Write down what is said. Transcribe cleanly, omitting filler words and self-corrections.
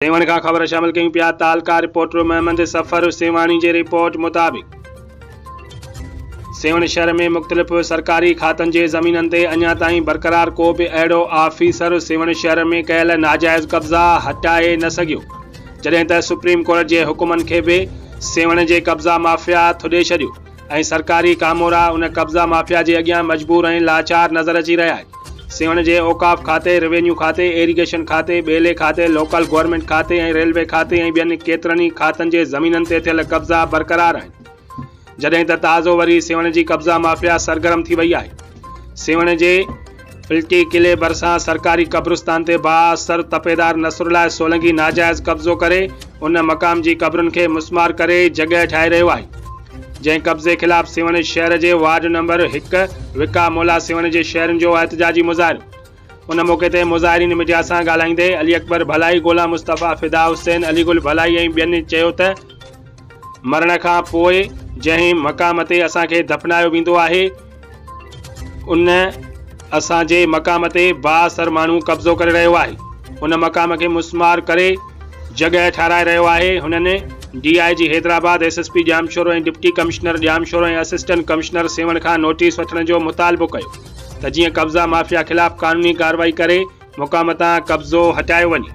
سيوهڻ کان خبر شامل ڪيون پيا تعلقه رپورٽر محمد صفر سيوهاڻي جي رپورٽ مطابق سيوهڻ شهر ۾ مختلف سرڪاري کاتن جي زمينن تي اڃا تائين برقرار ڪو به اهڙو آفيسر سيوهڻ شهر ۾ ڪيل ناجائز قبضا هٽائي نه سگهيو جڏهن ته سپريم ڪورٽ جي حڪمن کي به سيوهڻ جي قبضا مافيا ٿڏي ڇڏيو ۽ سرڪاري ڪامورا ان قبضا مافيا جي اڳيان مجبور ۽ لاچار نظر اچي رهيا آهن. سيوهڻ جي اوقاف کاتي، روينيو کاتي، ايريگيشن کاتي، ٻيلي کاتي، لوڪل گورنمينٽ کاتي ۽ ريلوي کاتي ۽ ٻين ڪيترن ئي کاتن جي زمينن تي ٿيل قبضا برقرار آهن. جڏهن ته تازو وري سيوهڻ جي قبضا مافيا سرگرم ٿي وئي آهي. سيوهڻ جي پلٽي قلعي ڀرسان سرڪاري قبرستان تي بااثر تپيدار نصرالله سولنگي ناجائز قبضو ڪري ان مقام جي قبرن کي مسمار ڪري جڳهه ٺاهي رهيو آهي جنهن قبضي خلاف سيوهڻ شهر جي وارڊ نمبر هڪ وڪا مولا سيوهڻ جي شهرين جو احتجاجي مظاهرو ان موقعي تي مظاهرين ميڊيا سان ڳالهائيندي علي اڪبر ڀلائي، غلام مصطفيٰ، فدا حسين، علي گل ڀلائي ۽ ٻين چيو ته مرڻ کان پوء جنهن مقام تي اسان کي دفنايو ويندو آهي ان اسان جي مقام تي بااثر ماڻهو قبضو ڪري رهيو آهي ان مقام کي مسمار ڪري جڳهه ٺهرائي رهيو آهي هنن D I G Hyderabad, S S P Jamshoro ۽ deputy commissioner Jamshoro ۽ assistant commissioner Sehwan کان نوٽيس وٺڻ جو مطالبو ڪيو ته جيئن قبضا مافيا خلاف قانوني ڪارروائي ڪري مقام تان قبضو هٽايو وڃي.